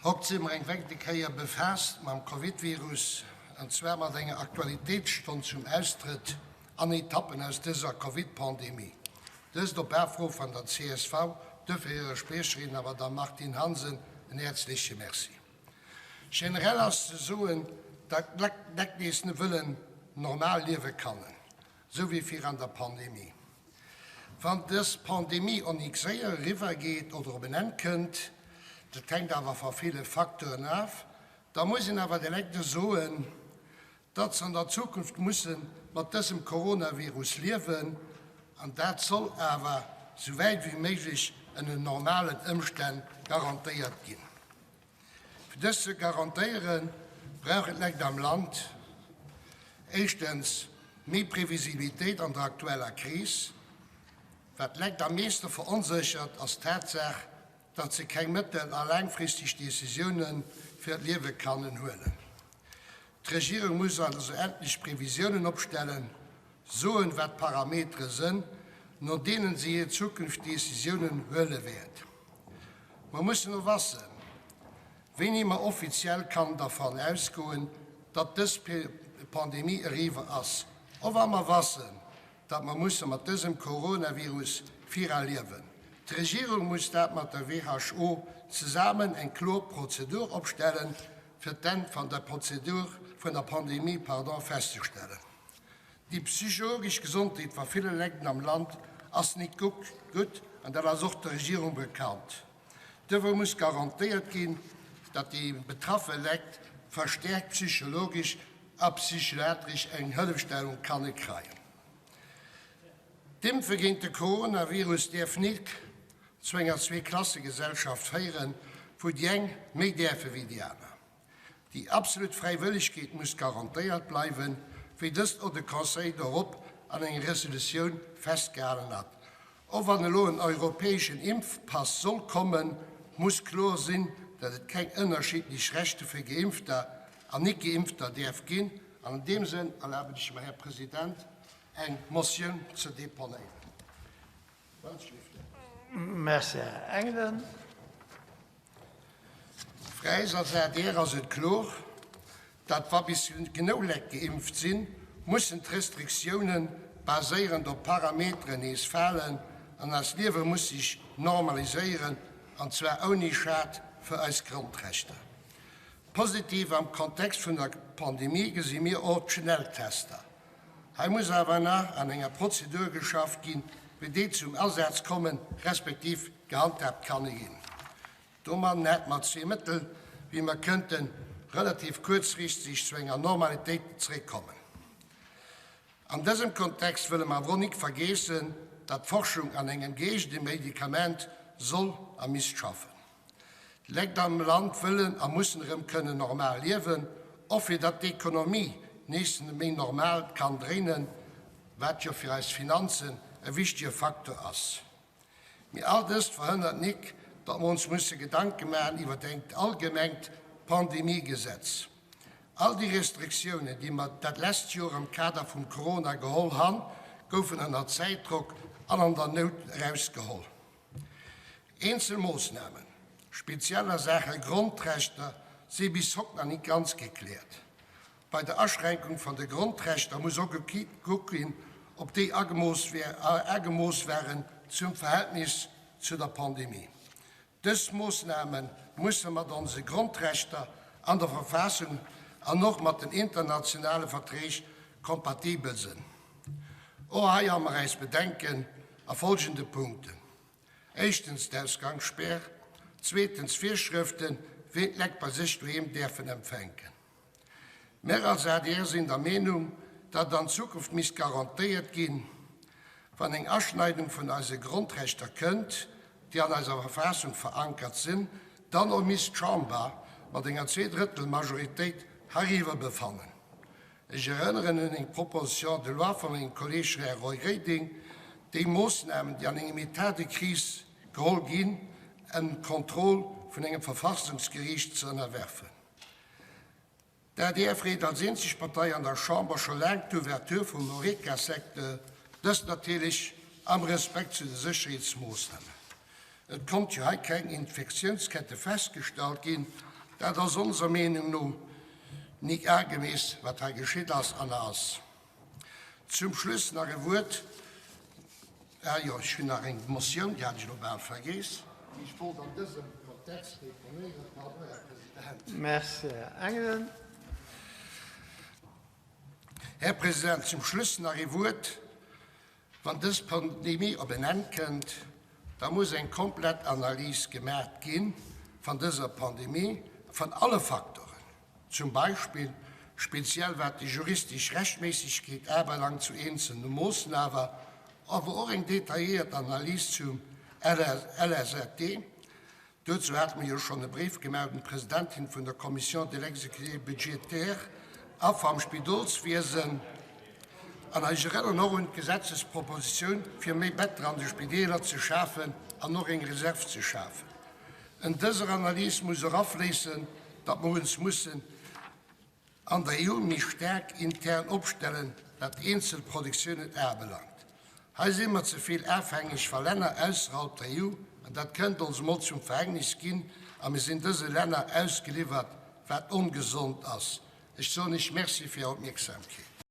Hokt si mer eng wegde Kéier befaasst mam Covid-Virus, an zwar mat enger Aktualitéitsstonn zum Austrëtt an Etappen aus dëser Covid-Pandemie. Dëst op Afro van der csv. Duerfir hirer Spriecherin, der Madamm Martine Hansen, en häerzleche Merci. Generell ass ze soen, datt d'Lekt nees wëllen normal liewe kannen, sou wéi viran der Pandemie. Wann dës Pandemie onik séier eriwwer geet oder op en Enn kënnt, dat hänkt awer va ville Facteuren af, da muss een awer de Lekte soen, datt se an der Zukunft musse mat dësem Coronavirus liewen, an dat soll awer sou wäit wéi méiglech ënner normalen Ëmstänn garantéiert ginn. Fir dëst ze garantéieren, brauch et Lekt am Land éischtens méi Previsibilitéit an der aktueller Kris. Wat d'Lekt am meeschte veronséchert, ass d'Tatsaach, datt se keng mëttel a laangfristeg Decisioune fir d'Liewe kannen huelen. D'Regierung muss also endlech Previsiounen opstellen, soen, wat d'Parametere sënn, no deenen se hir zukünfteg Decisiounen huele wäert. Mer mussen och wassen, wéini mer offiziell kann dervan ausgoen, datt dës Pandemie eriwwer ass, och wa mer wassen, datt mer musse mat dësem Coronavirus vira liewen. D'Regierung muss dat mat der WHO zesamen eng kloer Prozedur opstellen, fir d'Enn van der Prozedur, vun der Pandemie, pardon, festzestellen. Déi psychologesch Gesondheet va ville Legden am Land ass nit gutt, an dat ass och der Regierung bekannt. Dofir muss garantéiert ginn, datt déi betraffe Lekt verstärkt psychologesch a psychiatresch eng Hëllefstellung kanne kreien. D'Impfe géint de Coronavirus däerf nik zu enger Zweeklassegesellschaft féieren, wou déi eng méi däerfe wéi déi aner. Déi absolut Fräiwëllegkeet muss garantéiert bleiwen, wéi dëst och de Conseil d'Europe an enger Resolutioun festgehalen hat. Och wann elo en europäeschen Impfpass soll kommen, muss kloer sinn, datt et keng ënnerschiddlech Rechte fir Geimpfter an Net-Geimpfter däerf ginn. An an deem Sënn erlaben ech mer, Här President, eng Motioun ze deponéieren. Merci, Här Engelen. Fir äis als adr ass et kloer, datt wa bis genou Leit geimpft sinn, mussen d'Restriktiounen baséierend op Parameteren nees falen an eist Liewe muss sech normaliséieren, an zwar ouni Schad fir eis Grondrechter. Positiv am Kontext vun der Pandemie gesi mir och d'Schnelltester. Hei muss awer nach an enger Prozedur geschafft ginn, wéi déi zum Asaz kommen, respektiv gehandhaabt kanne ginn. Domatten hätte mer zwee Mëttel, wéi mer kënnte relativ kuerzfristeg zu enger Normalitéit zréckkommen. An dësem Kontext wëlle mer awer och nik vergeessen, datt d'Forschung an engem gëeegente Medikament soll a misst schaffen. D'Lekt am Land wëllen a mussen erëm kënnen normal liewen, och fir datt d'Ekonomie nees méi normal kann dréinen, wat jo fir eis Finanzen e wichtege Faktor ass. Mee all dëst verhënnert nik, datt mer ons musse Gedanke maachen iwwert engt allgemengt Pandemiegesetz. All déi Restriktiounen, déi mer dat lesst Joer am Kader vum Corona geholl han, goufen ënner Zäitdrock an an der Nout erausgeholl. Eenzel Moossnamen, speziell a Saache Grondrechter, si bis hokt nach nit ganz gekläert. Bei der Aschränkung van de Grondrechter muss och gekuckt ginn, ob déi agemooss waren zum Verhältnis zu der Pandemie. Dës Moossname musse mat onse Grondrechter an der Verfassung an och mat den internationale Verträg kompatibel sënn. Och hei ha mer äis Bedenken a folgende Punkten, éischtens d'Ausgangsspär, zweetens Virschrëften, ween d'Lekt bei sech doheem däerfen empfänken. Mär als adr sinn der Meenung, datt an Zukunft misst garantéiert ginn, wann eng Aschneidung vun eise Grondrechter kënnt, déi an eiser Verfassung verankert sinn, dann och misst d'Chamber mat enger Zweedrëttelmajoritéit heiriwwer befannen. Ech erënneren un eng Proposition de loi vu mengem Kolleeg Här Roy Reding, déi Moossnamen, déi an engem État de crise geholl ginn, em Contrôle vun engem Verfassungsgeriicht ze ënnerwerfen. D'adr freet als eenzeg Partei an der Chamber scho laang d'Ouverture vum Horeca-Secteur, dëst natierlech am Respekt zu de Sécherheetsmoossnamen. Et konnt jo hei keng Infektiounskette festgestallt ginn. Dat ass onser Meenung no nik agemeess, wat hei geschitt ass an ass. Zum Schluss nach e Wuert, ah jo, ech hunn nach eng Motioun, déi hat ech elo bal vergeess, déi ech wollt an dësem Kontext deponéieren. Pardon, Här President. Merci, Här Engelen. Här President, zum Schluss nach ee Wuert, Wann dës Pandemie op en Enn kënnt, da muss eng komplett Analys gemaach gi van dëser Pandemie, van alle Faktoren, zum Beispill speziell wat déi juristesch Rechtméissegkeet abelangt zu eenzelne Moossnawer, awer och eng detailléiert Analys zum LSAT. Dozou hate mir jo schonn e Bréif gemaach un d'Presidentin vun der Commission de l'exécutif budgétaire a vam Spidolswiesen. An ech erënneren och un d'Gesetzespropositioun, fir méi Better an de Spideeler ze schafen an och eng Reserv ze schafen. En dëser Analys muss och afléissen, datt mer ons mussen an der EU méi staark intern opstellen, wat eenzel Produktiounen abelangt. Hei si mer ze vill afhängeg va Länner ausserhalb der EU an dat kënnt ons emol zum Verhängnis ginn a mir sinn dëse Länner ausgeliwwert, wat ongesond ass. Ech soen Iech Merci fir Är Opmierksamkeet.